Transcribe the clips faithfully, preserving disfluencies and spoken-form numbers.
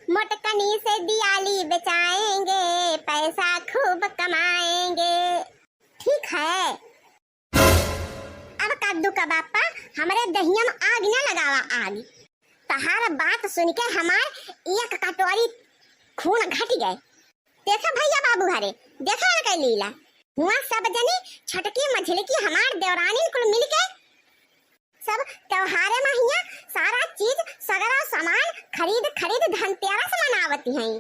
मोटकनी से दियाली बेचाएंगे, पैसा खूब कमाएंगे। ठीक है, अब कद्दू का बापा, हमरे दहिया में आग न लगावा, आग। तहार बात सुन के हमार एक कटोरी खून घट गए। देखा भैया बाबू हरे, देखा न कई लीला। हुआ सब जनी, छोटकी मझिलकी हमार देवरानी कुल मिल के सब त्योहारे में हियाँ सारा चीज, सगरा सामान खरीद खरीद धनतेरस मनावती हैं।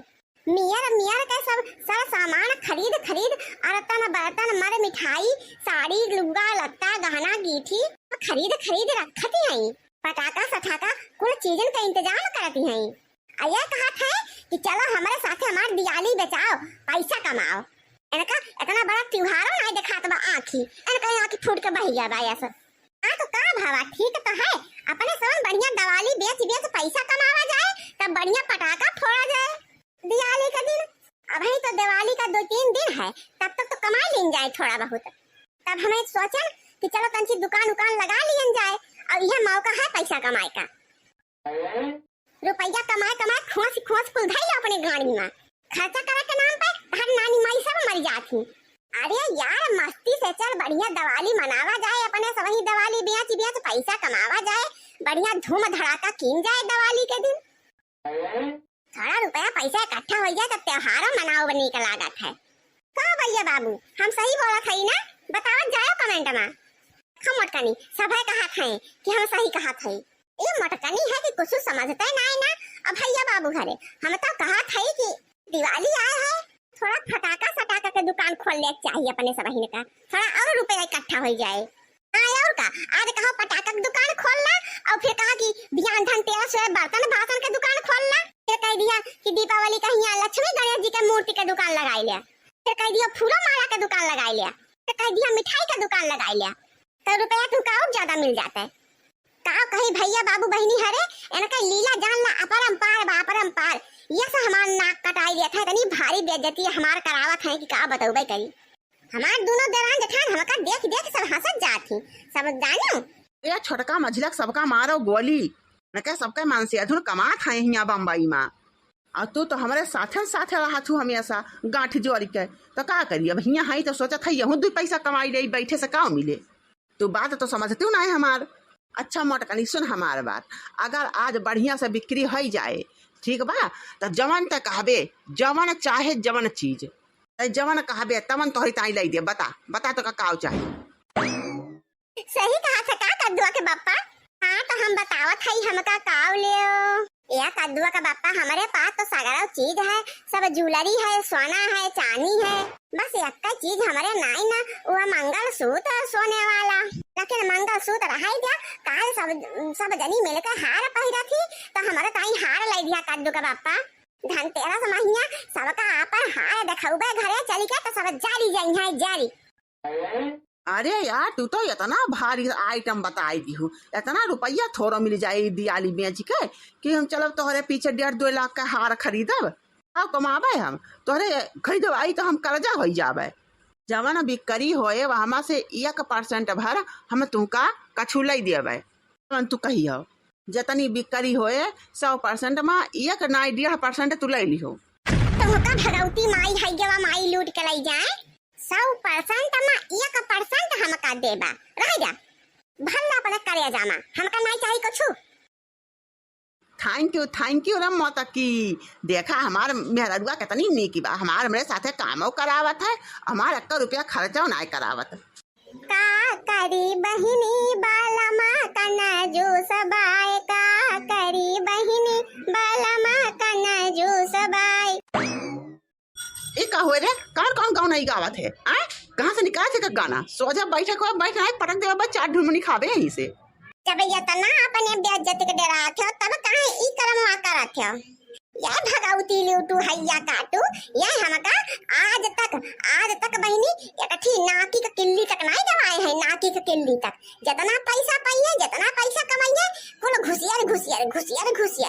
मियर मियर के सब सर सामान खरीद खरीद, अरतन बर्तन, मर मिठाई, साड़ी लुगा लत्ता, गहना गीठी खरीद खरीद रखती हैं। पटाखा सटाखा कुल चीजन का इंतजाम करती हैं। आ ये कहत है कि चलो हमरे साथे हमार दियाली बेचाओ, पैसा कमाओ। इनका इतना बड़ा त्योहारो नाई देखात बा आँखी, इनका आँखी फूट के बह गया बा ऐसा। हाँ तो का भावा, ठीक तो है, अपने सबन बढ़िया दिवाली बेच बेच पैसा कमावा जाए, तब बढ़िया पटाखा फोड़ा जाए दिवाली का दिन। अबही तो दिवाली का दो तीन दिन है, तब तक तो कमाई लीन जाए थोड़ा बहुत। तब हमें सोचन कि चलो तंची दुकान उकान लगा लियन जाए, और यह मौका है पैसा कमाए का। रुपया कमाए कमाए खोस खोस कुल धइल अपने गाड़ी में। खर्चा करे के नाम पे हर नानी माई सब मर जात ही। अरे यार, मस्ती से चल, बढ़िया दिवाली मनावा जाए, अपने सबही दिवाली बेच बेच पैसा कमावा जाए, बढ़िया धूम धड़ाका कीन जाए दिवाली के दिन। थोड़ा रुपया पैसा इकट्ठा हो जाए तब त्योहारो मनाओ नीक लागत है। का भैया बाबू, हम सही बोलत हई ना? बतावत जाओ comment में। हम मोटकनी सभे कहत हैं कि हम सही कहत हई। ये मोटकनी है कि कुछ समझते नाई ना। अब भैया बाबू घरे हम तो कहत हई कि दिवाली आए है, थोड़ा फटाका सटाका के दुकान खोल ले चाहिए अपने सबहिन का, थोड़ा और रुपया इकट्ठा हो जाए। हाँ, और का, आज कहो पटाखा के दुकान खोल ला, और फिर कहा कि बिहान धनतेरस है, बर्तन बासन के दुकान खोल ला, फिर कह दिया कि दीपावली का हियाँ लक्ष्मी गणेश जी के मूर्ति के दुकान लगाई ले, फिर कह दिया फूलो माला के दुकान लगाई ले, फिर कह दिया मिठाई के दुकान लगाई ले, तो रुपया तुमका और ज्यादा मिल जाता है। का कही भैया बाबू बहिनी हरे, इनका लीला जान ला अपरंपार बा, अपरंपार। ये से हमार नाक कटाई लेत है, इतनी भारी बेइज्जती हमार करावत है कि का बतौबे करी। हमार दोनों देरान जेठान हमका देख देख सब हंसत जात ही, सब जानियो। ए छोटका मझिलक सबका मारो गोली, न के सबके मानसे अधुन कमात है हियां बम्बई मा। और तू तो हमरे साथे साथे रहत हू हमेशा गांठ जोड़ के, तो का करी अब हियां है तो सोचत है यहू दू पैसा कमाई ले बैठे से का मिले। तू बात तो समझती ना है हमार। अच्छा मोटकनी सुन हमार बात, अगर आज बढ़िया से बिक्री हो जाए, ठीक बा, तो जवन ते कहबे, जवन चाहे जवन चीज, ते जवन कहबे तवन तोहरी ताई लाई दे। बता, बता तो का काव चाही? सही कहा था का कद्दुआ के बापा? हाँ तो हम बतावत हई हमका काव लेओ। या कद्दुआ का बापा, हमरे पास तो सगरो चीज है, सब jewellery है, सोना है, चांदी है, बस एक्का चीज हमरे नाई ना, वो मंगलसूत्र सोने वाला। लेकिन मंगलसूत्र रहाई दिया, काल सब, सब जनी मिलके हार पहिरा थी, तो हमरे ताई हार लाई दिया कद्दू का बापा। धनतेरस महिया सबका आपन हार देखौबे घरे चली के, तो सब जारी जाई है, जारी। अरे यार, तू तो इतना भारी item बताई दिहू, इतना रुपया थोड़ो मिल जाई दियाली बेच के कि हम चलब तोहरे पीछे डेढ़ दो लाख का हार खरीदब। अब कमाबे हम, तोहरे खरीदब आई तो हम कर्जा हो जाबे। जवन बिक्री होए वहमा से एक percent भर हम तुमका कछुलई देबे। जवन तू कहियो, जतनी बिक्री होए सौ percent मा एक नाई डेढ़ percent तू ले लिहो। तुमका भगवती माई है गवा माई लूट के लई जाए। सौ percent मा एक percent हमका देबा, रह जा। भल्ला अपने करेजा मा, हमका नाई चाही कुछु। Thank you, thank you रे मोटकी। देखा हमार मेहररुआ कितनी नीकी बा, हमार हमरे साथे कामो करावत है, हमार एक्का रुपया खर्चो नाई करावत। का करी बहिनी बालमा कन जूस बाय, का करी बहिनी बालमा कन जूस बाय। ई का होए रे? कौन कौन गाँव नहीं गावत है? आय? कहाँ से निकालत है का गाना? सोझा बैठक हो, बैठ आए, पटक देवा बस चार ढुलमुनी खाबे यहीं से। जब इतना अपने बेइज्जती के डरात हो, तब काहे ई करमवा करत हो? ये भगवती लूटू हैया काटू, ये हमका आज तक, आज तक बहिनी एक ठी नाकी के किल्ली तक नहीं दबाए हैं, नाकी के किल्ली तक। जितना पैसा पाइए, जितना पैसा कमाइए, कुल घुसियर, घुसियर, घुसियर, घुसियर।